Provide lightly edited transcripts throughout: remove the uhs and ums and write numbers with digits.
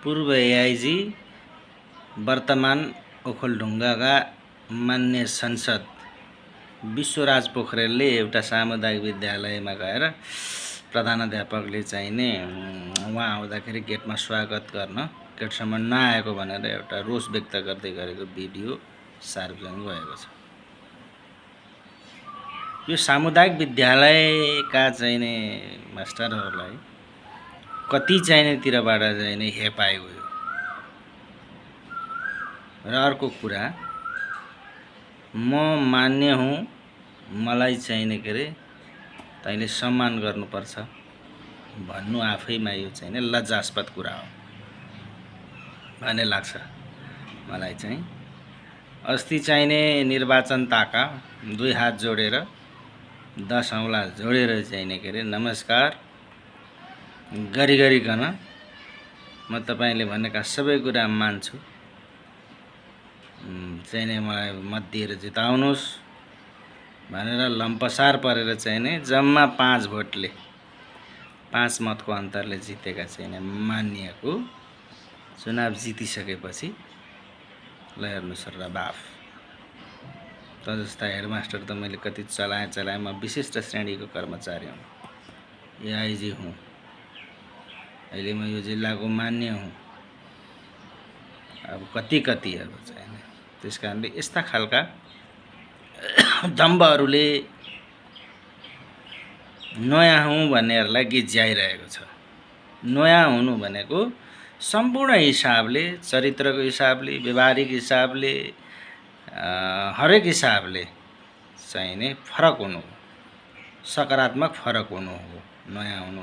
पूर्व एआइजी वर्तमान ओखलढुङ्गाका मान्य सांसद विश्वराज पोखरेलले एउटा सामुदायिक विद्यालयमा गएर प्रधानाध्यापकले चाहिने उहाँ आउँदाखेरि गेटमा स्वागत गर्न गेटसम्म नआएको भनेर एउटा रोष व्यक्त गर्दै गरेको भिडियो सार्वजनिक भएको छ। यो सामुदायिक विद्यालयका चाहिने मास्टरहरूलाई कति चाहिनेतिरबाट चाहिने हेपाइ गयो। र अर्को कुरा, म मान्य हुँ, मलाई चाहिने के अरे तैँले सम्मान गर्नुपर्छ भन्नु आफैमा यो चाहिने लज्जास्पद कुरा हो भन्ने लाग्छ मलाई चाहिँ। अस्ति चाहिने निर्वाचन ताका 2 हात जोडेर 10 औँला जोडेर चाहिने के अरे नमस्कार गरिकन म तपाईँले भनेका सबै कुरा मान्छु, चाहिने मलाई मत दिएर जिताउनुहोस् भनेर लम्पसार परेर चाहिने जम्मा 5 भोटले 5 मतको अन्तरले जितेका चाहिने मान्यको चुनाव जितिसकेपछि ल हेर्नुहोस् र बाफ त जस्ता हेडमास्टर त मैले कति चलाएँ। म विशिष्ट श्रेणीको कर्मचारी हुँ, एआइजी हुँ, अहिले म यो जिल्लाको मान्य हुँ। अब कति अब चाहिने त्यस कारणले यस्ता खालका दम्बहरूले नयाँ हुँ भन्नेहरूलाई गिज्याइरहेको छ। नयाँ हुनु भनेको सम्पूर्ण हिसाबले, चरित्रको हिसाबले, व्यवहारिक हिसाबले, हरेक हिसाबले चाहिने फरक हुनु हो, सकारात्मक फरक हुनु हो। नयाँ हुनु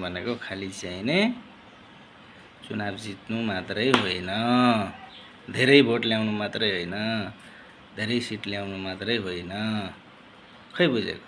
भनेको खालि चाहिने चुनाव जित्नु मात्रै होइन, धेरै भोट ल्याउनु मात्रै होइन, धेरै सिट ल्याउनु मात्रै होइन। खै बुझेको।